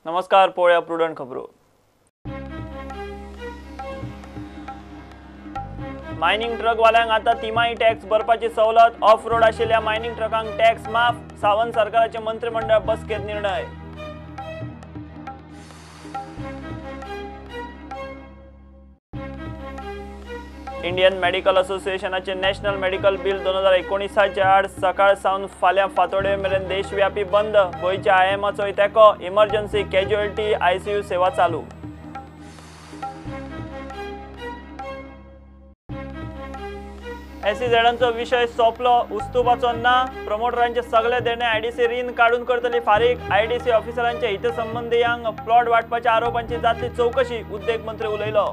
नमस्कार, पळोवया प्रुडंट खबरो. मायनिंग ट्रकवाल्यांक आता तिमाही टॅक्स भरपाची सवलत. ऑफ रोड आशिल्ल्या मायनिंग ट्रकांक टॅक्स माफ. सावंत सरकाराचे मंत्रिमंडळ बसकेत निर्णय. इंडियन मेडिकल असोसिएशनाचे नॅशनल मेडिकल बिल 2019 आड सकाळ सावन फाल्यां फांतोडे मेरेन देशव्यापी बंद. गोंयच्या आयएमआचोय तेंको. इमर्जन्सी, कॅज्युअल्टी, आयसीयू सेवा चालू. एसईझेडांचो विशय सोंपलो, उस्तुपाचो ना. प्रमोटरांचे सगळे देणे आयडीसी रीण काडून करतली फारीक. आयडीसी ऑफिसरांच्या हितसंबंधियांक प्लॉट वाटपाच्या आरोपांची जातली चौकशी, उद्देग मंत्री उलयलो.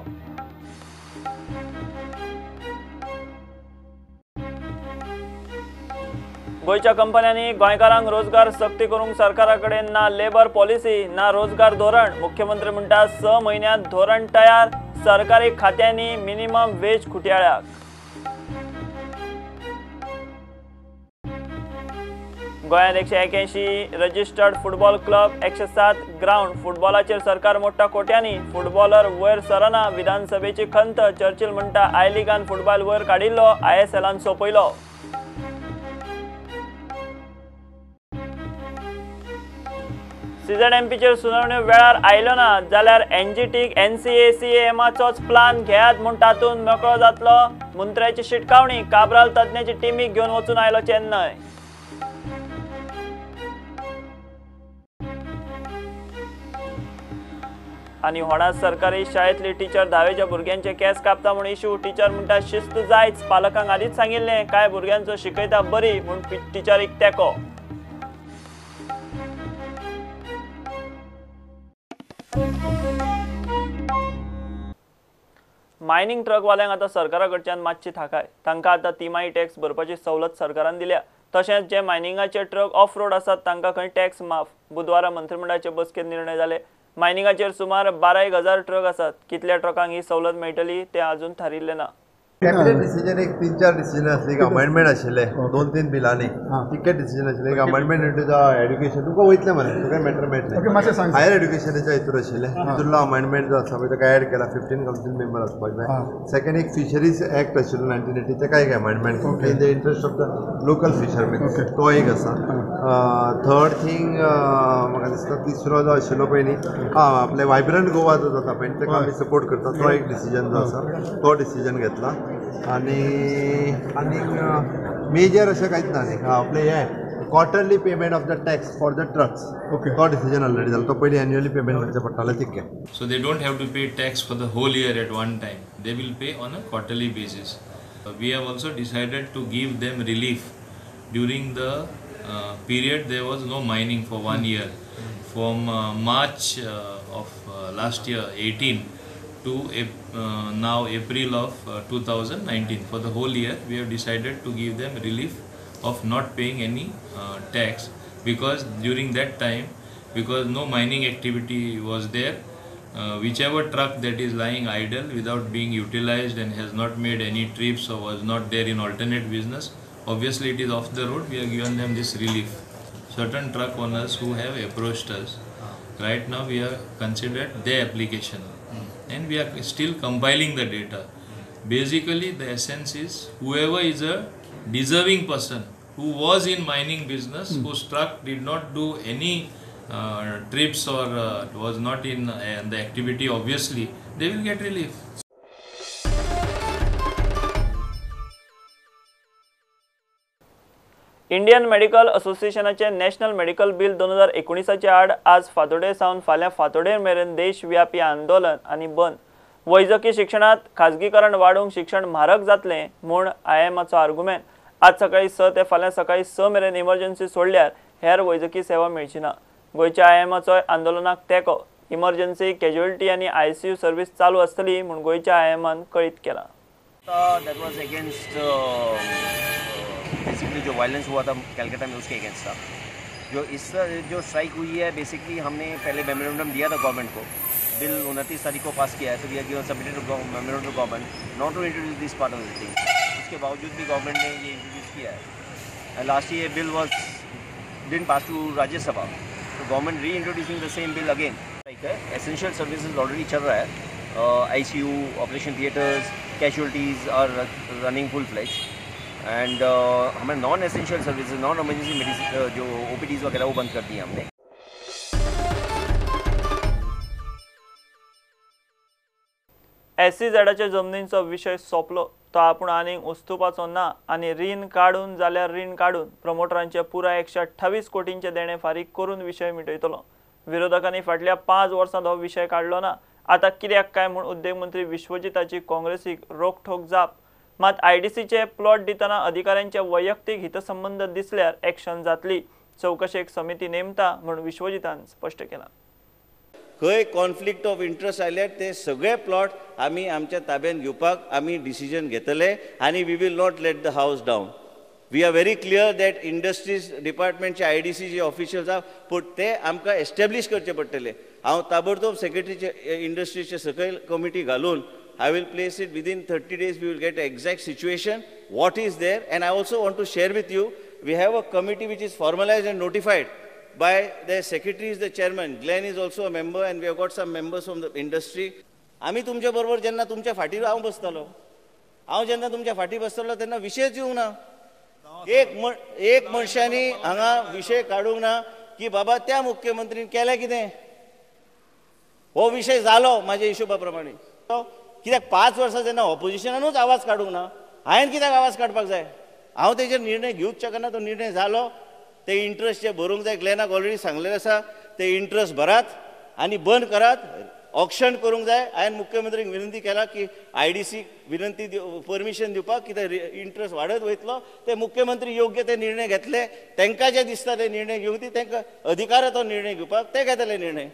गोंयच्या कंपन्यांनी गोंयकारांक रोजगार सक्ती करूंक सरकारा कडेन ना लेबर पॉलिसी ना रोजगार धोरण. मुख्यमंत्री म्हणटा 6 म्हयन्यांत धोरण तयार. सरकारी खात्यांनी मिनिमम वेज खुटयाळ्याक. गोंयांत 181 रजिस्टर्ड फुटबॉल क्लब, 107 ग्रावंड. फुटबॉलाचेर सरकार मोडटा कोट्यांनी. फुटबॉलर वयर सरना, विधानसभेची खंत. चर्चिल म्हणटा I लिगान फुटबॉल वयर काडिल्लो, आयएसएलान सोंपयलो. सीझेडएमपीचेर सुनावणे वेळार आयलो ना जाल्यार एनजीटीक एनसीएसीएमाचोच प्लान घेयात म्हूण तातूंत मेकळो जातलो. मंत्र्याची शिटकावणी. काब्राल तज्ञाची टिमीक घेवन वचून आयलो चेन्नय. आनी होणा सरकारी शाळेंतली टिचर धावेच्या भुरग्यांचे केस कापता म्हूण इशू. टिचर म्हणटा शिस्त जायच, पालकांक आदींच सांगिल्लें काय भुरग्यांचो शिकयता बरी म्हूण टिचरीक तेंको. मायनिंग ट्रकवाल्यांक आतां सरकारा कडच्यान मातशी थाकाय. तांकां आतां तिमाही टॅक्स भरपाची सवलत सरकारान दिल्या. तशेंच जे मायनिंगाचे ट्रक ऑफ रोड आसात तांकां खंय टॅक्स माफ. बुधवारा मंत्रिमंडळाचे बसकेंत निर्णय जाले. मायनिंगाचेर सुमार 12,000 ट्रक आसात. कितल्या ट्रकांक ही सवलत मेळटली तें अजून थारिल्लें ना. कॅबिनेट डिसिजन एक 3-4 डिसिजन आसले. एक अमेंडमेंट आशिल्ले 2-3 बिलांनी, तितके डिसिजन आशिल्ले. एक अमेंडमेंट इंटू the education, तुमकां वयतलें मरे, तुका मॅटर मेळटलें. हायर एड्युकेशनाच्या हितूर आशिल्लें, तितूंतलो अमेंडमेंट जो आसा पळय ताका एड केला, 15 कावन्सील मेंबर आसपाक जाय. सेकंड एक फिशरीज एक्ट आशिल्लो 1980, ताका एक amendment in the interest of the local fishermen, तो एक आसा. थर्ड थींग म्हाका दिसता तिसरो जो आशिल्लो पळय न्ही, आपले वायब्रंट गोवा जो जाता पळय ताका आमी सपोर्ट करता, तो एक डिसिजन जो आसा तो डिसिजन घेतला. आनी आनीक मेजर अशें कांयच ना न्ही. आपलें हें quarterly payment of the tax for the trucks, तो डिसिजन ऑलरेडी जालो. तो पयलीं एन्युअली पेमेंट करचें पडटालें तितकें. So they don't have to pay tax for the whole year at one time, they will pay on a quarterly basis. We have also decided to give them relief during the period there was no mining for 1 year, from March of last year 18 to now April of 2019. For the whole year we have decided to give them relief of not paying any tax, because during that time, because no mining activity was there, whichever truck that is lying idle without being utilized and has not made any trips or was not there in alternate business, obviously it is off the road, we have given them this relief. Certain truck owners who have approached us, right now we have considered their application and we are still compiling the data. Basically the essence is whoever is a deserving person who was in mining business, whose truck did not do any trips or was not in the activity, obviously they will get relief. Indian medical असोसिएशनाचे national medical bill 2019 आड आज फांतोडेर सावन फाल्यां फांतोडेर मेरेन देशव्यापी आंदोलन आनी बंद. वैजकी शिक्षणांत खाजगीकरण वाडोवंक शिक्षण म्हारग जातलें म्हूण आयएमआचो आर्गुमेंट. आज सकाळीं 6 ते फाल्यां सकाळीं 6 मेरेन इमर्जन्सी सोडल्यार हेर वैजकी सेवा मेळची ना. गोंयच्या आयएमआचोय आंदोलनाक तेंको. इमर्जन्सी, कॅज्युअल्टी आनी आयसीयू सर्वीस चालू आसतली म्हूण गोंयच्या आयएमआन कळीत केलां. That was against basically जो वायलेंस हुआ था कलकत्ता में उसके अगेंस्ट था. जो इस जो स्ट्राइक हुई है, बेसिकली हमने पहले मेमोरेंडम दिया था गवर्नमेंट को, बिल 29 तारीख को पास किया है, तो we have given submitted memorandum to government not to introduce this part of the thing. उसके बावजूद भी गवर्नमेंट ने ये इंट्रोड्यूस किया है. And last year bill was didn't pass to Rajya Sabha, तो Government reintroducing the same bill again. Like essential services already चल रहा है, ICU, operation theatres, casualties are running full fledge and हमें non essential services, non emergency medicine जो OPTs वगैरह वो बंद कर दी हमने। एसईझेडाच्या जमनींचो विशय सोंपलो तो आपूण आनीक उस्तुपाचो ना आनी रीण काडून जाल्यार रीण काडून प्रमोटरांचे पुराय 128 कोटींचे देणे फारीक करून विशय मिटयतलो। विरोधकांनी फाटल्या 5 वर्सांत हो विशय काडलो ना, आतां कित्याक काय म्हूण उद्देग मंत्री विश्वजिताची काँग्रेसीक रोखठोक जाप। मात आयडीसीचे प्लॉट दितना अधिकाऱ्यांचे वैयक्तीक हितसंबंद दिसल्यार एक्शन जातली, चवकशेक समिती नेमता म्हूण विश्वजितान स्पश्ट केलां। खंय कॉन्फ्लिक्ट ऑफ इंट्रस्ट आयल्यार ते सगळे प्लॉट आमी आमच्या ताब्यात घेवपाक आमी डिसिजन घेतले आनी we will not let the house down. We are very clear that industries डिपार्टमेंटचे I D C J officials आहा पूण ते आमकां एस्टेब्लीश करचे पडटले। हांव ताबडतोब सेक्रेटरीचे इंडस्ट्रीचे सकयल कमिटी घालून I will place it within 30 days. We will get exact situation what is there and I also want to share with you we have a committee which is formalised and notified by the secretary is the chairman. Glenn is also a member and we have got some members from the industry. आमी तुमचे बरोबर जेन्ना तुमच्या फाटीर हांव बसतालो, हांव जेन्ना तुमच्या फाटी बसतालो तेन्ना विशयच येवंक ना। एक मनशांनी हांगा विशय काडूंक ना की बाबा त्या मुख्यमंत्रीन केलें कितें, हो विशय जालो म्हाज्या हिशोबा प्रमाणे। कित्याक 5 वर्सां जेन्ना ऑपोजिशनानूच आवाज काडूंक ना, हांवें कित्याक आवाज काडपाक जाय? हांव तेजेर निर्णय घेवंक शकना, तो निर्णय जालो। ते इंट्रस्ट जे भरूंक जाय ग्लॅनाक ऑलरेडी सांगलेलें आसा, ते इंट्रस्ट भरात आनी बंद करात, ऑक्शन करूंक जाय। हांवें मुख्यमंत्रीक विनंती केला की I D सीक विनंती परमिशन दिवपाक कित्याक इंट्रस्ट वाडत वयतलो। ते मुख्यमंत्री योग्य ते निर्णय घेतले, तांकां जे दिसता ते निर्णय घेवंक दी, तांकां अधिकार आसा तो निर्णय घेवपाक, ते घेतले निर्णय।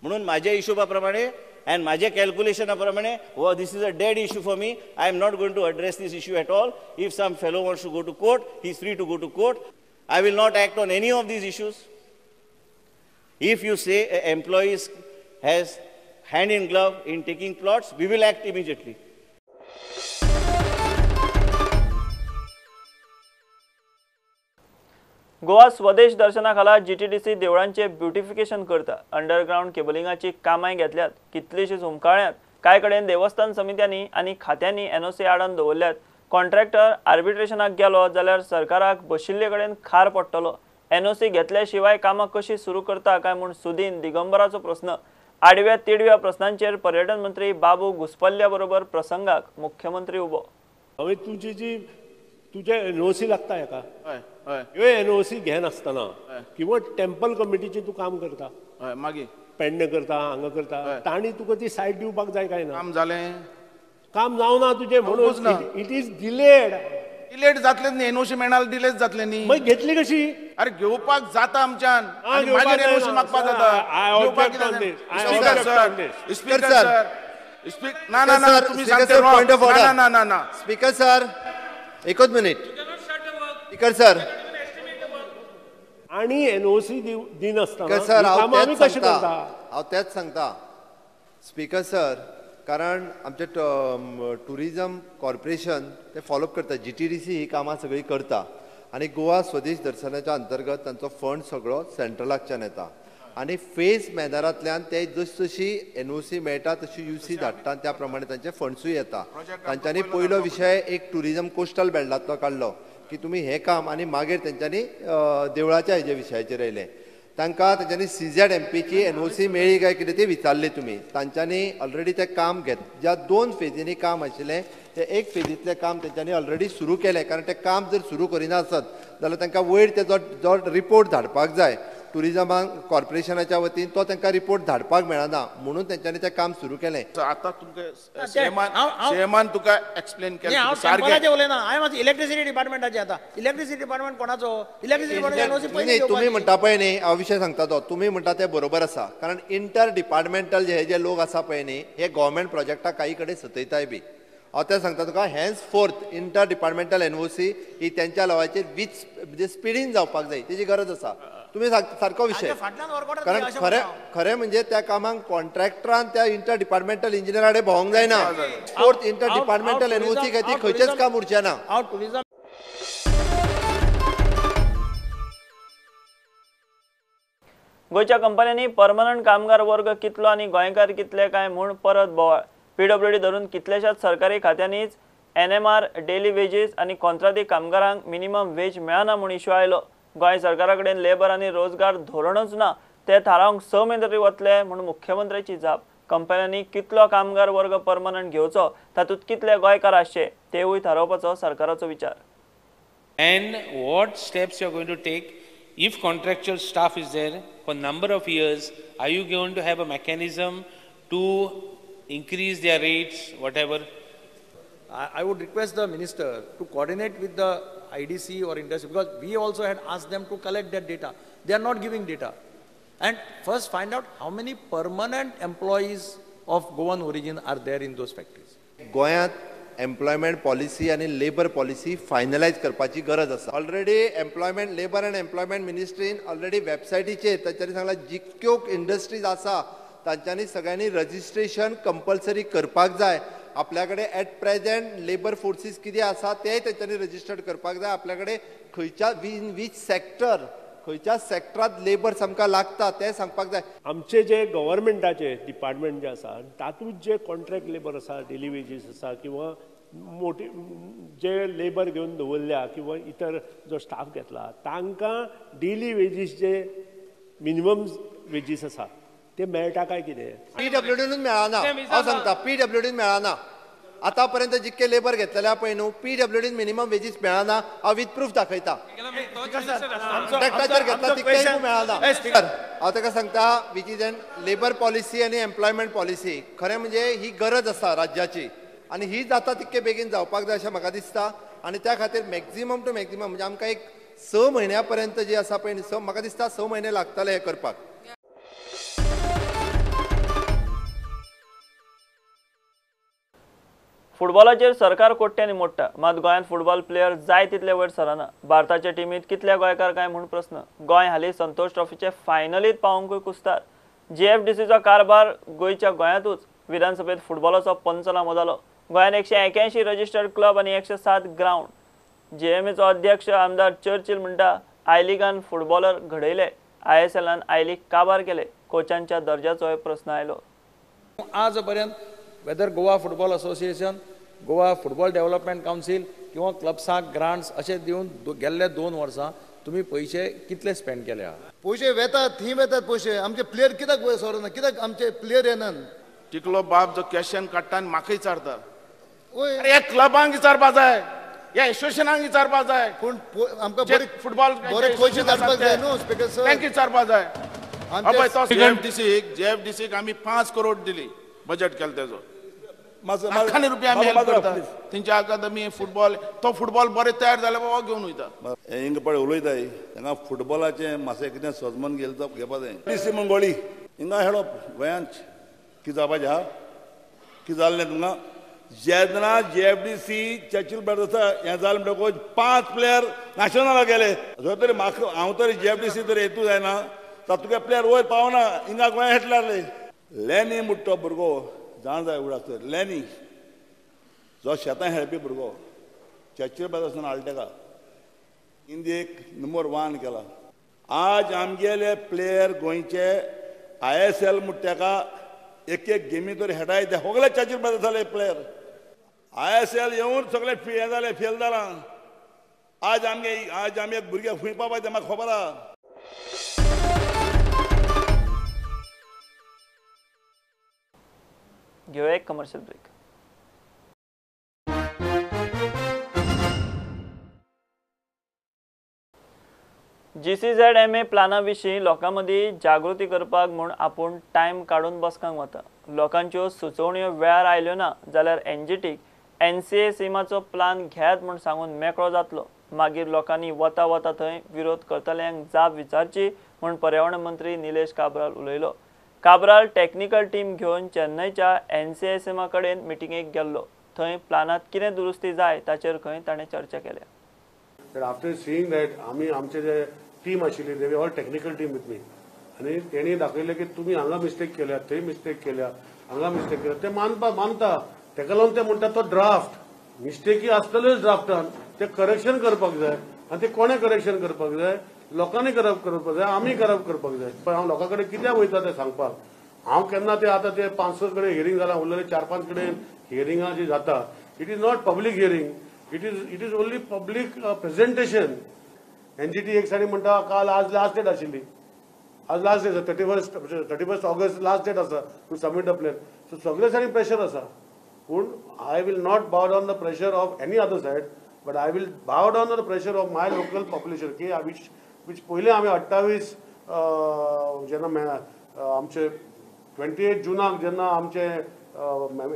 म्हणून म्हाज्या हिशोबा प्रमाणे आनी म्हाज्या कॅल्क्युलेशना प्रमाणे हो this is a dead issue for me. I am not going to address this issue at all. If some fellow wants to go to court, he is free to go to court. I will not act on any of these issues. If you say employees has hand in glove in taking plots, we will act immediately. Goa Swadesh दर्शना खाला GTDC देवळांचे beautification करता। Underground केबलिंगाची कामांय घेतल्यात, कितलीशीच हुमकाळ्यांत। कांय कडेन देवस्थान समित्यांनी आनी खात्यांनी NOC आडान दवरल्यात। Contractor आर्बिट्रेशनाक गेलो जाल्यार सरकाराक बशिल्ले कडेन खार पडटलो। एनओसी घेतल्या शिवाय कामां कशी सुरू करता काय म्हूण सुदीन दिगंबराचो प्रस्न। आडव्या तिडव्या प्रस्नांचेर पर्यटन मंत्री बाबू घुसपल्ल्या बरोबर प्रसंगाक मुख्यमंत्री उबो। हांवें तुजी जी तुजे एनओसी लागता हेका, ह्यो एनओसी घेनासतना किंवा टेम्पल कमिटीचे तूं काम करता, मागीर पेडणे करता, हांगा करता, तांणी तुका ती सायट दिवपाक जाय काय ना? काम जालें, काम जावना तुजें, म्हणून it is delayed. Delayed जातलें न्ही, एनओसी मेळना डिलेज जातलें न्ही। मागीर घेतली कशी? अरे घेवपाक जाता आमच्यान, मागीर एनओसी मागपाक जाता। स्पीकर सर, स्पीकर ना ना ना, तुम्ही सांगते ना ना ना ना। स्पीकर सर एकच मिनिट। स्पीकर सर, आणि एनओसी दिनासतना सर आमी कशें करता? हांव तेच सांगता स्पीकर सर, कारण आमचे टुरिजम कॉर्पोरेशन ते फॉलोअप करता, जीटीडीसी ही कामां सगळीं करता आनी गोवा स्वदेश दर्शनाच्या अंतर्गत तांचो फंड सगळो सेंट्रलाकच्यान येता आनी फेज मॅनरांतल्यान ते जशी जशी एनओसी मेळटा तशी युसी धाडटा, त्या प्रमाणे तांचे फंड्सूय येता। तांच्यांनी पयलो विशय एक टुरिजम कोस्टल बेल्टांतलो काडलो की तुमी हें काम, आनी मागीर तेंच्यांनी देवळाच्या हेजे विशयाचेर येयले। तांकां तेंच्यांनी सीझेड एमपीची एनओसी मेळ्ळी काय कितें ती विचारली तुमी, तांच्यांनी ऑलरेडी तें काम घेत, ज्या 2 फेजींनी काम आशिल्लें तें एक फेजींतलें काम तेंच्यांनी ऑलरेडी सुरू केलें, कारण तें काम जर सुरू करिना आसत जाल्यार तांकां वयर तेजो जो रिपोर्ट धाडपाक जाय टुरिजमाक कॉर्पोरेशनाच्या वतीन, तो तांकां रिपोर्ट धाडपाक मेळना म्हणून तेंच्यांनी तें काम सुरू केलें। आतां तुमकां सीएमान तुका एक्सप्लेन केलें सारकें उलयना। हांवें मातशें इलेक्ट्रिसिटी डिपार्टमेंटाचें, आतां इलेक्ट्रिसिटी डिपार्टमेंट कोणाचो? इलेक्ट्रिसिटी डिपार्टमेंट तुमी म्हणटा पळय न्ही, हांव विशय सांगता तो तुमी म्हणटा तें बरोबर आसा, कारण इंटर डिपार्टमेंटल हे जे लोक आसा पळय न्ही, हे गव्हर्मेंट प्रोजेक्टाक काही कडेन सतयताय बी। हांव तें सांगता तुका, henceforth inter departmental NOC ही तेंच्या लेवलाचेर वीज म्हणजे स्पिडीन जावपाक जाय, तेजी गरज आसा। तुम्ही सारको विशय, कारण खरें खरें म्हणजे त्या कामाक कॉन्ट्रॅक्टरान त्या इंटर डिपार्टमेंटल इंजिनियरा कडेन भोवंक जायना। फोर्थ इंटर डिपार्टमेंटल एनओसी खातीर खंयचेंच काम उरचें ना। गोंयच्या कंपन्यांनी परमनंट कामगार वर्ग कितलो आनी गोंयकार कितले काय म्हूण परत बोवाळ. पीडब्ल्यूडी धरून कितल्याशाच सरकारी खात्यांनीच एनएमआर, डेली वेजीस आनी कॉन्त्रादी कामगारांक मिनिमम वेज मेळना म्हूण इश्यू आयलो. गोंय सरकारा कडेन लेबर आनी रोजगार धोरणच ना, ते थारावंक 6 म्हयने तरी वतले म्हूण मुख्यमंत्र्याची जाप. कंपन्यांनी कितलो कामगार वर्ग परमनंट घेवचो, तातूंत कितले गोंयकार आसचे तेवूय थारावपाचो सरकाराचो विचार. And what steps you are going to take if contractual staff is there for number of years? Are you going to have a mechanism to increase their rates, whatever? I would request the minister to coordinate with the IDC or industry, because we also had asked them to collect that data. They are not giving data. And first find out how many permanent employees of Goan origin are there in those factories. गोंयांत employment policy आनी labour policy finalise करपाची गरज आसा. Already employment labour and employment मिनिस्ट्रीन already वेबसायटीचेर तांच्यांनी सांगलां जितक्यो industries आसा तांच्यांनी सगळ्यांनी रजिस्ट्रेशन कंपल्सरी करपाक जाय. आपल्या कडेन एट प्रेझेंट लेबर फोर्सीस कितें आसा तेय तांच्यांनी रजिस्टर्ड करपाक जाय. आपल्या कडेन खंयच्या इन वीच सेक्टर खंयच्या सेक्टरांत लेबर आमकां लागता तें सांगपाक जाय. आमचे जे गव्हर्मेंटाचे डिपार्टमेंट जे आसा तातूंत जे कॉन्ट्रॅक्ट लेबर आसा, डेली वेजीस आसा किंवा मोठी जे लेबर घेवन दवरल्या किंवा इतर जो स्टाफ घेतला तांकां डेली वेजीस जे मिनिमम वेजीस आसा ते मेळटा काय कितें? पीडब्ल्यूडीनूच मेळना. हांव सांगता पीडब्ल्यूडीन मेळना. आतां पर्यंत जितके लेबर घेतलेले पळय न्हू पीडब्ल्यूडीन मिनिमम वेजीस मेळना. हांव विथ प्रूफ दाखयता. कॉन्ट्रॅक्टाचेर घेतला तितकेय मेळना. हांव ताका सांगता which is an labour policy आनी एम्प्लॉयमेंट पॉलिसी खरें म्हणजे ही गरज आसा राज्याची आनी ही जाता तितके बेगीन जावपाक जाय अशें म्हाका दिसता. आनी त्या खातीर मॅक्झिमम टू मॅक्झिमम म्हणजे आमकां एक 6 म्हयन्या पर्यंत जी आसा पळय म्हाका दिसता 6 म्हयने लागतले हें करपाक. फुटबॉलाचेर सरकार कोट्यांनी मोडटा, मात गोंयांत फुटबॉल प्लेयर जाय तितले वयर सरना. भारताच्या टिमीत कितले गोंयकार काय म्हूण प्रस्न. गोंय हालीं संतोष ट्रॉफीचे फायनलीत पावोवंकूय कुस्तार. जीएफडीसीचो कारभार गोंयच्या गोंयांतूच. विधानसभेत फुटबॉलाचो पंचनामो जालो. गोंयांत 181 रजिस्टर्ड क्लब आनी 107 ग्रावंड. जीएमएचो अध्यक्ष आमदार चर्चिल म्हणटा I लिगान फुटबॉलर घडयले, आयएसएलान I league काबार केले. कोचांच्या दर्जाचोय प्रस्न आयलो. आजपर्यंत whether Goa football association, Goa football development council किंवा क्लब्साक ग्रांट्स अशें दिवन गेल्ले 2 वर्सां तुमी पयशे कितले स्पेंड केल्या? पयशे वेतात थंय वेतात पयशे. आमचे प्लेयर कित्याक वयर सरना, कित्याक आमचे प्लेयर येनात? टिकलो बाब जो कॅशन काडटा आनी म्हाका विचारता, अरे ह्या क्लबांक विचारपा जाय, ह्या एसोसिएशनाक विचारपा जाय. पूण आमकां बरे फुटबॉल बरे कोची धाडपाक जाय न्हू स्पीकर सर, तांकां विचारपा जाय. पळय तो जीएफडीसीक आमी 5 करोड दिली बजेट केलें तेजो. लाखांनी रुपया आमी हेल्प करता तेंच्या अकादमी फुटबॉल. तो फुटबॉल बरें तयार जाल्यार बाबा घेवन वयता. हिंगा पळय उलयताय हांगा फुटबॉलाचें मातशें कितें सजमन घेवपा घेवपा जाय. डी सी मंगोळी हिंगा हेडप गोंयांत कितें जावपाचें आहा कितें जालें तुमकां? जेन्ना जीएफडीसी चर्चिल ब्रदर्स हें जालें म्हणटकूच 5 प्लेयर नॅशनलाक गेले. जर तरी म्हाका हांव तरी जीएफडीसी तर हेतू जायना तातूंत प्लेयर वयर पावना. हिंगा गोंया हेटले लॅनी म्हणटा तो भुरगो जाण जाय उडास तर लॅनी जो शेतां खेळपी भुरगो चर्चिल ब्रदर्सान हाडला ताका इंडियेक नंबर 1 केला. आज आमगेले प्लेयर गोंयचे ISL म्हणटा ताका एक एक गेमी तरी हेडाय ते सगळे चर्चिल ब्रदर्साले प्लेयर ISL येवन सगळे हें जालें फेल जालां. आज आमगे आज आमी एक भुरगे खंय पावपाचें म्हाका खबर आहा. घेऊया एक कमर्शियल ब्रेक. जीसीझेडएमए प्लाना विशीं लोकां मदीं जागृती करपाक म्हूण आपूण टायम काडून बसकांक वता. लोकांच्यो सुचोवण्यो वेळार आयल्यो ना जाल्यार एनजीटीक एनसीए सीमाचो प्लान घेयात म्हूण सांगून मेकळो जातलो. मागीर लोकांनी वता वता थंय विरोध करतल्यांक जाप विचारची म्हूण पर्यावरण मंत्री निलेश काब्राल उलयलो. काब्राल टॅक्निकल टीम घेवन चेन्नयच्या एनसीएसएमा कडेन मिटिंगेक गेल्लो. थंय प्लानांत कितें दुरुस्ती जाय ताचेर खंय ताणें चर्चा केल्या. आफ्टर सीइंग that आमी आमचे जे टीम आशिल्ली they all technical team with me आनी तेणी दाखयलें की तुमी हांगा मिस्टेक केल्या, थंय मिस्टेक केल्या, हांगा मिस्टेक केल्या. ते मानता तेका लागून ते म्हणटा तो ड्राफ्ट मिस्टेकी आसतल्योच ड्राफ्टान, ते करेक्शन करपाक जाय. आनी ते कोणें करेक्शन करपाक जाय? लोकांनी करप करपाक जाय, आमी करप करपाक जाय. पण हांव लोकां कडेन कित्याक वयता तें सांगपाक हांव केन्ना ते आतां ते 5-6 कडेन हियरींग जालां, उरलेले 4-5 कडेन हियरिंगां जी जाता, it is not public hearing, it is only public presentation. NGT एक सायडीन म्हणटा काल आज लास्ट डेट आशिल्ली, आज लास्ट डेट आसा 31 ऑगस्ट लास्ट डेट आसा to submit the plan. So सगळे सायडीन प्रेशर आसा, पूण I will not bow down the pressure of any other side, but I will bow down the pressure of my local population की which पयलें आमी 28 जेन्ना आमचे 28 जुनाक जेन्ना आमचे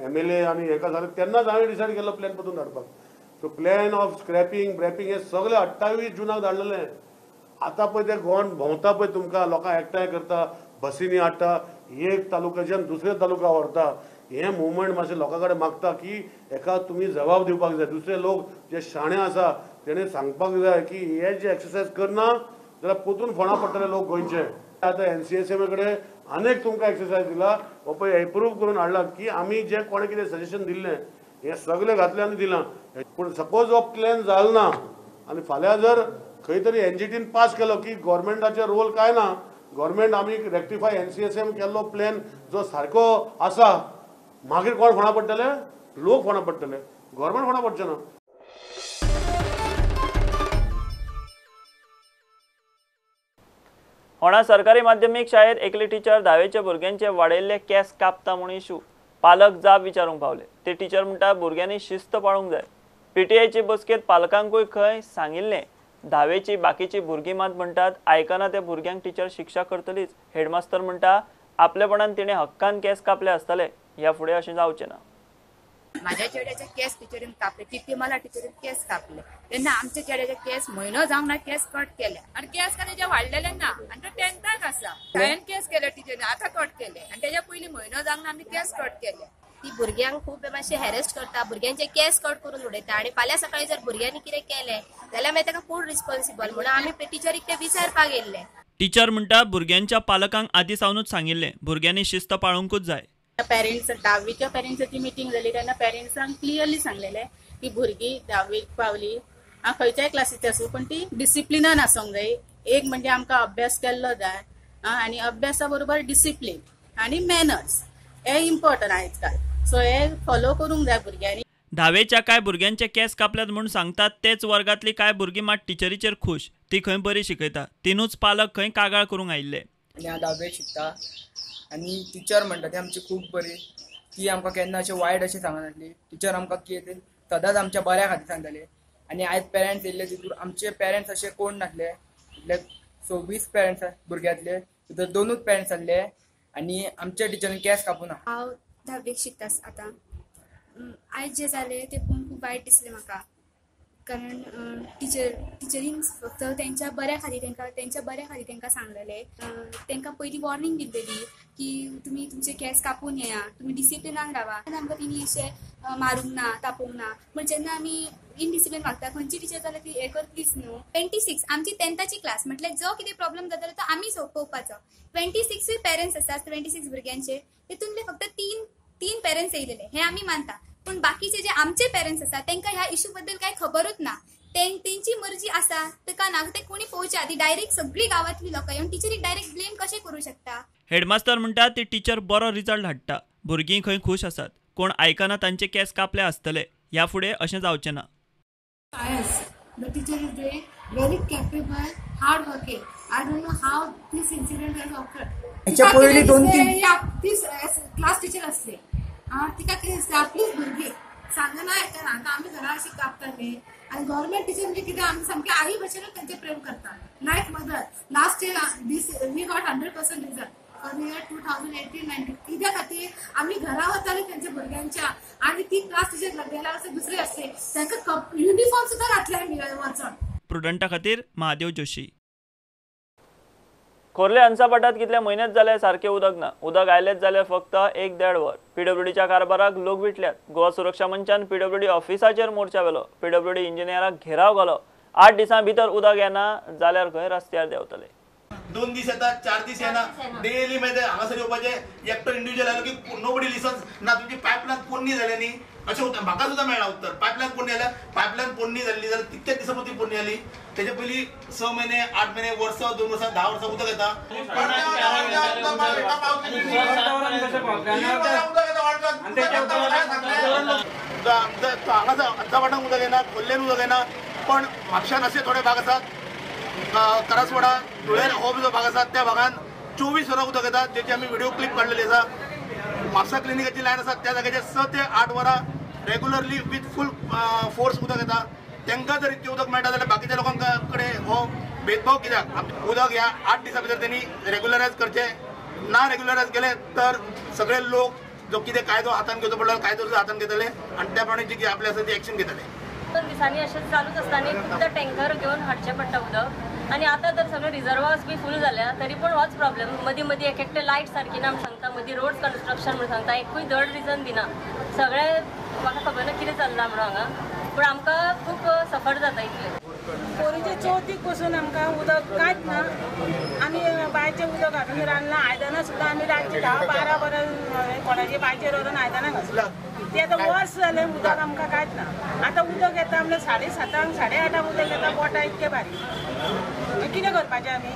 MLA आनी हेका जालें तेन्नाच हांवें डिसायड केल्लो प्लॅन परतून धाडपाक. सो प्लॅन ऑफ स्क्रॅपिंग ब्रॅपिंग हे सगळे 28 जुनाक धाडलेले. आतां पळय ते गोवन भोंवता पळय तुमकां लोकांक एकठांय करता, बसींनी हाडटा, एक तालुक्याच्यान दुसऱ्या तालुका व्हरता. हें मुवमेंट मातशें लोकां कडेन मागता की हेका तुमी जबाब दिवपाक जाय. दुसरे लोक जे शाणे आसा तेणे सांगपाक जाय की हे जे एक्सरसायज करना जाल्यार परतून फोंडा पडटले लोक गोंयचे. आतां NCSMA कडेन अनेक तुमकां एक्सरसायज दिला, हो पळय एप्रूव करून हाडला की आमी जे कोणें कितें सजेशन दिल्लें हें सगळें घातलें आनी दिलां. पूण सपोज हो प्लॅन जालो ना आनी फाल्यां जर खंय तरी NGTन पास केलो की गव्हर्मेंटाचो रोल काय ना, गव्हर्मेंट आमी रेक्टिफाय NCSM केल्लो प्लॅन जो सारको आसा, मागीर कोण फोंडा पडटले? लोक फोंडा पडटले, गव्हर्मेंट फोंडा पडचें ना. होणा सरकारी माध्यमीक शाळेत एकली टिचर धावेच्या भुरग्यांचे वाडयल्ले केस कापता म्हूण इशू, पालक जाब विचारूंक पावले. ते टिचर म्हणटा भुरग्यांनी शिस्त पाळूंक जाय. PTIचे बसकेंत पालकांकूय खंय सांगिल्लें. धावेची बाकीची भुरगीं मात म्हणटात आयकना त्या भुरग्यांक टिचर शिक्षा करतलीच. हेडमास्तर म्हणटा आपलेपणान तिणें हक्कान केस कापले आसतले, ह्या फुडें अशें जावचें ना. माझ्या चेड्याचे केस टिचरीन कापले, टिप्पी मला टिचरीन केस कापले, तेन्ना आमच्या चेड्याचे केस म्हयनो जावंक ना केस कट केले आनी केस काय तेजे वाडलेले ना आनी तो 10थाक आसा. हांवें केस केले टिचरीन आतां कट केले आनी तेज्या पयलीं म्हयनो जावंक ना आमी केस कट केले. ती भुरग्यांक खूब मातशें हॅरेस करता, भुरग्यांचे केस कट करून उडयता आनी फाल्यां सकाळी जर भुरग्यांनी कितें केलें जाल्यार मागीर ताका कोण रिस्पॉन्सिबल म्हणून आमी टिचरीक ते विचारपाक येयल्ले. टिचर म्हणटा भुरग्यांच्या पालकांक आदी सावनूच सांगिल्लें भुरग्यांनी शिस्त पाळूंकूच जाय. पेरेंट्स धावीच्या पेरेंट्साची मिटींग जाली तेन्ना पेरेंट्सांक क्लियरली सांगलेलें की भुरगीं धावेक पावली खंयच्याय क्लासीची आसूं पण ती डिसिप्लिनान आसूंक जाय. एक म्हणजे आमकां अभ्यास केल्लो जाय आनी अभ्यासा बरोबर डिसिप्लीन आनी मॅनर्स हे इम्पॉर्टंट आयज काल, सो हे फॉलो करूंक जाय भुरग्यांनी. धावेच्या कांय भुरग्यांचे केस कापल्यात म्हूण सांगतात तेच वर्गांतली कांय भुरगीं मात टिचरीचेर खूश, ती खंय बरी शिकयता. तिनूच पालक खंय कागाळ करूंक आयिल्ले. आनी हांव धावेक शिकता आनी टिचर म्हणटा ती आमची खूब बरी, ती आमकां केन्ना अशें वायट अशें सांगनासली. टिचर आमकां कितें सदांच आमच्या बऱ्या खातीर सांगताली. आनी आयज पेरंट्स येयल्ले तितूर आमचे पेरंट्स अशे कोण नासले, म्हटल्यार 26 पेरंट्स भुरग्यांतले तितूर 2 पेरंट्स आसले आनी आमच्या टिचरीन केस कापूना. हांव धावेक शिकता आतां. आयज जें जालें तें पळोवन खूब वायट दिसलें म्हाका, कारण टिचरीन फक्त तेंच्या बऱ्या खातीर तांकां सांगलेलें. तांकां पयलीं वॉर्निंग दिल्लेली की तुमी तुमचे केस कापून येया, तुमी डिसिप्लिनान रावा. आमकां तिणी अशें मारूंक ना, तापोवंक ना, पूण जेन्ना आमी इनडिसिप्लीन वागता खंयची टिचर जाल्यार ती हें करतलीच न्हू. 26 आमची 10थाची क्लास म्हटल्यार जो कितें प्रॉब्लम जातालो तो आमी सोंपोवपाचो. 26 पेरंट्स आसात, 26 भुरग्यांचे, तितूंतले फक्त तीन पेरंट्स येयलेले हें आमी मानता, पूण बाकीचे जे आमचे पेरंट्स आसा तांकां ह्या इशू बद्दल कांय खबरूच ना. तेंची मर्जी आसा ते का ना ते कोणी पळोवचे आदी डायरेक्ट सगळी गांवांतली लोकां येवन टिचरीक डायरेक्ट ब्लेम कशें करूं शकता. हेडमास्तर म्हणटा ती टिचर बरो रिजल्ट हाडटा, भुरगीं खंय खूश आसात, कोण आयकना तांचे केस कापले आसतले, ह्या फुडें अशें जावचें ना. The teacher is very capable, hard working. I don't know how this incident has occurred. पयलीं 2-3 ती क्लास टिचर आसली, तिका कितें आपलीच भुरगीं सांगना आयकना. आतां आमी घरा अशी कापताली आनी गव्हर्मेंट टिचर म्हणजे कितें आमी सामकें आई भशेनूच तेंचें प्रेम करता, like mother. Last year this we got 100% result for year 2018-19. कित्या खातीर आमी घरा वताली तेंच्या भुरग्यांच्या आनी ती क्लास टिचर गेल्या वर्सा दुसरी आसली, तांकां युनिफॉर्म सुद्दां घातले आमी वचोन. प्रुडंटा खातीर महादेव जोशी. खोर्ले हंसापाटात कितले म्हयनेच जाले सारकें उदक ना. उदक आयलेच जाल्यार फक्त 1-1.5 वर. पीडब्ल्यूडीच्या कारभाराक लोक विटल्यात. गोवा सुरक्षा मंचान पीडब्ल्यूडी ऑफिसाचेर मोर्चा व्हेलो. पीडब्ल्यूडी इंजिनियराक घेराव घालो. 8 दिसां भितर उदक येना जाल्यार खंय रस्त्यार देंवतले. 2 दीस येता, 4 दीस येना, डेली मागीर हांगासर येवपाचें, एकटो इंडिविज्युअल आयलो की नोबडी लिसन्स ना. तुमची पायपलायन पोरणी जाल्या न्ही अशें उत्तर म्हाका सुद्दां मेळ्ळां. उत्तर पायपलायन पोरणी जाल्या, पायपलायन पोरणी जाल्ली जाल्यार कितक्या दिसां पयलीं पोरणी जाली, तेजे पयलीं 6 महिने, 8 महिने, वर्स, 2 वर्सां, 10 वर्सां उदक येता. हांगा अर्धा उदक येना, खोल्लेन उदक येना, पण म्हापशान असे थोडे भाग आसात, करासवाडा धुळेर हो जो भाग आसा त्या भागान 24 वरां उदक येता, जेची आमी व्हिडिओ क्लिप काडलेली आसा. म्हापसा क्लिनिकाची लायन आसा त्या जाग्याचेर 6 ते 8 वरां रेगुलरली विथ फूल फोर्स उदक येता. तांकां जर इतकें उदक मेळटा जाल्यार बाकीच्या लोकां कडेन हो भेदभाव कित्याक? उदक ह्या 8 दिसां भितर तेणी रेगुलरायज करचें, ना रेगुलरायज केलें तर सगळे लोक जो कितें कायदो हातान घेवचो पडलो कायदो सुद्दां हातान घेतले आनी त्या प्रमाणे जी आपली आसा ती एक्शन घेतले. 2 दिसांनी अशें चालूच आसता आनी खूबदां टँकर घेवन हाडचें पडटा उदक. आनी आतां तर सगळे रिजर्वास बी फूल जाल्या तरी पण होच प्रॉब्लेम. मदीं मदीं एक एकटे लायट सारकी ना म्हण सांगता, मदीं रोड कन्स्ट्रक्शन म्हण सांगता, एकूय धड रिजन दिना. सगळें म्हाका खबर ना कितें चल्लां म्हणून हांगा, पूण आमकां खूब सफर जाता इतलें. पोरीचे चवथीक पसून आमकां उदक कांयच ना. आमी बांयचें उदक हाडून रांदलां, आयदनां सुद्दां आमी रातचीं 10-12 वरां कोणाचे बांयचेर व्हरून आयदनां घासलां. ते आतां वर्स जालें उदक आमकां कांयच ना. आतां उदक येता म्हणल्यार 7:30 8:30 उदक येता, बोटां इतकें बारीक. कितें करपाचें आमी?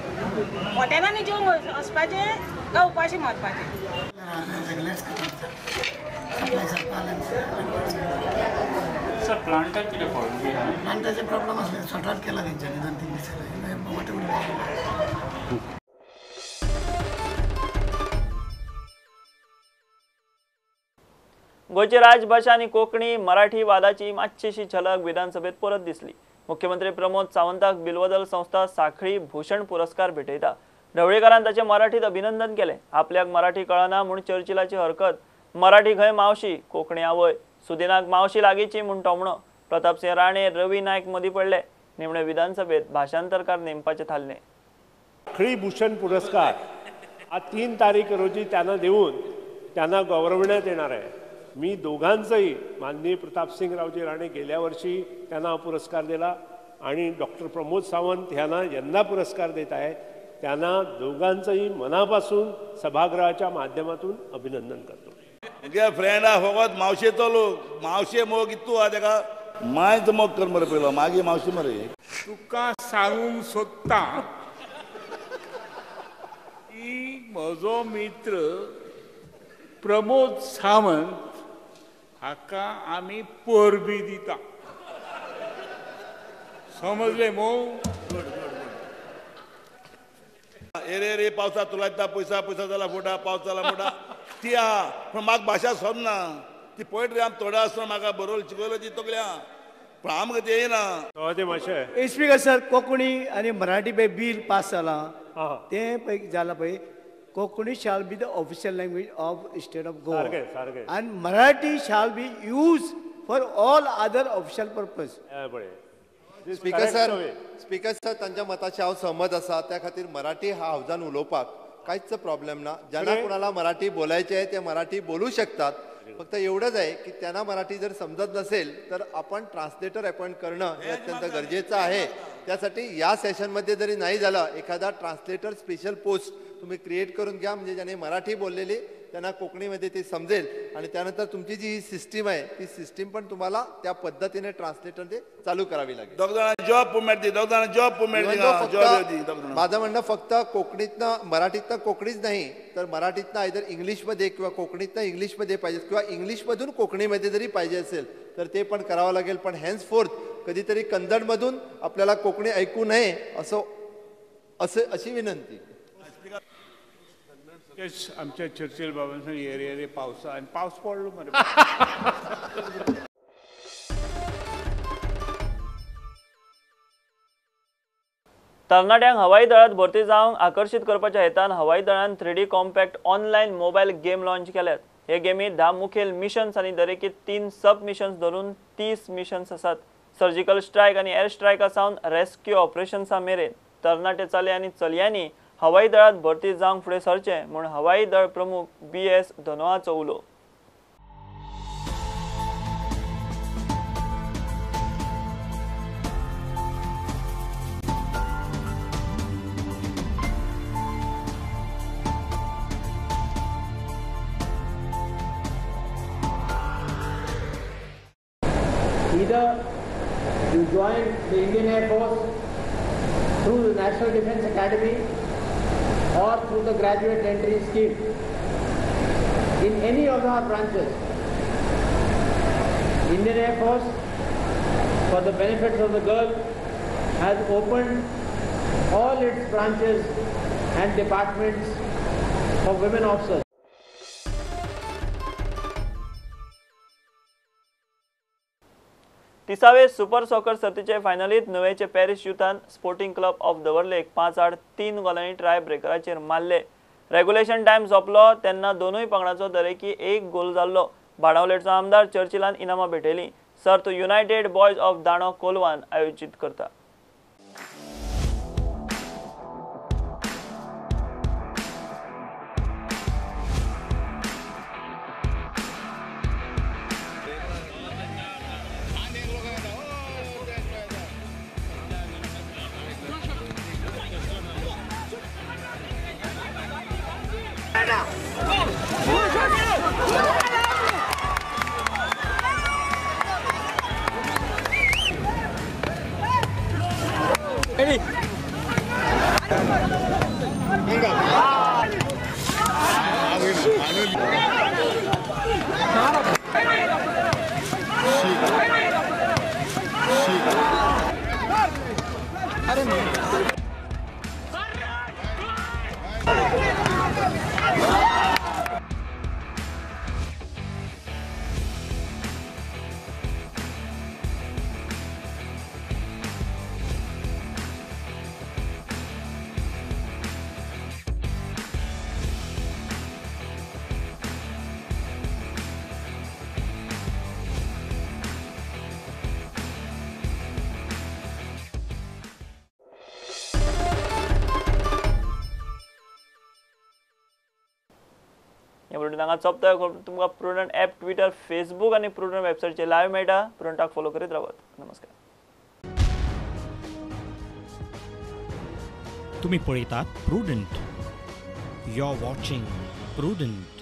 हॉटेलांनी जेवंक वचपाचें काय उपाशी मरपाचें? सर प्लांटाक कितें प्रॉब्लम? प्लांटाचे प्रॉब्लम आसले, सॉर्ट आउट केला तेंच्यांनी 2-3 दिसांनी. गोंयची राजभाशा आनी कोंकणी मराठी वादाची मातशीशी झलक विधानसभेत परत दिसली. मुख्यमंत्री प्रमोद सावंताक बिलवदल संस्था साखळी भूषण पुरस्कार भेटयता. ढवळीकारान ताचें मराठीत अभिनंदन केलें. आपल्याक मराठी कळना म्हूण चर्चिलाची हरकत, मराठी खंय मावशी कोंकणी आवय, सुदिनाक मावशी लागींची म्हूण टोमणो. प्रतापसिंह राणे, रवी नायक मदीं पडले. निमणे विधानसभेत भाषांतरकार नेमपाचें थारलें. साखळी भूषण पुरस्कार हा 3 तारीख रोजी त्यांना देऊन त्यांना गौरवण्यात येणार आहे. मी दोघांचंही माननीय प्रतापसिंगरावजी राणे गेल्या वर्षी त्यांना हा पुरस्कार दिला आणि डॉक्टर प्रमोद सावंत यांना यंदा पुरस्कार देत आहे. त्यांना दोघांचंही मनापासून सभागृहाच्या माध्यमातून अभिनंदन करतो. मुगे फ्रेंडा फकत मावशेचो लोक, मावशे मोग इतू आहा तेका, मायचो मोग कर मरे पयलो, मागीर मावशी मरे. तुका सांगूंक सोदता की म्हजो मित्र प्रमोद सावंत हाका आमी परबी दिता. समजले मो? एरे रे पावसा तुला येता पयसा, पयसा जाला फोटा, पावस जाला मोठा, ती आहा. पूण म्हाका भाशा समजना ती पोयट्री. आम थोडो आसतना म्हाका बरोवन शिकयलो ती तकल्या, पूण आमकां तें येना. स्पीकर सर, कोंकणी आनी मराठी पळय बील पास जालां तें पळय जालां पळय, Konkani shall be the official language of state of Goa and Marathi shall be use for all other official purpose. Speaker sir, speaker sir, तांच्या मताशी हांव सहमत आसा. त्या खातीर मराठी हा हावजान उलोवपाक कांयच प्रॉब्लेम ना. ज्यांना कोणाला मराठी बोलायचे आहे ते मराठी बोलू शकतात. फक्त एवढंच आहे की त्यांना मराठी जर समजत नसेल तर आपण ट्रान्सलेटर अपॉइंट करणं हे अत्यंत गरजेचं आहे. त्यासाठी या सेशनमध्ये जरी नाही झालं, एखादा ट्रान्सलेटर स्पेशल पोस्ट तुम्ही क्रिएट करून घ्या, म्हणजे ज्याने मराठी बोललेली त्यांना कोकणीमध्ये ते समजेल. आणि त्यानंतर तुमची जी सिस्टीम आहे ती सिस्टीम पण तुम्हाला त्या पद्धतीने ट्रान्सलेटर ते चालू करावी लागेल. माझं म्हणणं फक्त कोकणीतनं मराठीतनं कोकणीच नाही, तर मराठीतनं आयदर इंग्लिशमध्ये किंवा कोकणीतनं इंग्लिशमध्ये पाहिजे किंवा इंग्लिशमधून कोकणीमध्ये जरी पाहिजे असेल तर ते पण करावं लागेल. पण हेन्सफोर्थ कधीतरी कन्नडमधून आपल्याला कोकणी ऐकू नये असं असं अशी विनंती. तेच आमच्या चर्चिल बाबांनी एरे एरे पावसा आनी पावस पडलो मरे. तरणाट्यांक हवाई दळात भरती जावंक आकर्शीत करपाच्या हेतान हवाई दळान 3D compact online mobile game launch केल्यात. हे गेमीत 10 मुखेल मिशन्स आनी दरेकी 3 सब मिशन्स धरून 30 मिशन्स आसात. सर्जिकल स्ट्रायक आनी एअर स्ट्रायका सावन रेस्क्यू ऑपरेशन्सा मेरेन तरणाटे चले आनी चलयांनी हवाई दळात भरती जावंक फुडें सरचें म्हूण हवाई दळ प्रमुख BS धनोआचो उलो. Either you join the Indian Air Force through the National Defence Academy or through the Graduate Entry Scheme in any of our branches. Indian Air Force, for the benefits of the girl, has opened all its branches and departments for women officers. तिसावे super soccer सर्तीचे फायनलीत नुवेचे Paris युथान sporting club of दवर्लेक 5-3 गोलांनी ट्राय ब्रेकराचेर मारले. Regulation time सोंपलो तेन्ना दोनूय पंगडाचो दरेकी 1 गोल जाल्लो. बाणावलेचो आमदार चर्चिलान इनामां भेटयलीं. सर्त युनायटेड बॉयज ऑफ दाणो कोलवान आयोजीत करता. सोंपता. तुमकां प्रुडंट ॲप, ट्विटर, फेसबूक आनी प्रुडंट वेबसायटीचेर लायव्ह मेळटा. प्रुडंटाक फॉलो करीत रावात. नमस्कार. तुम्ही पळयतात Prudent. You are watching Prudent.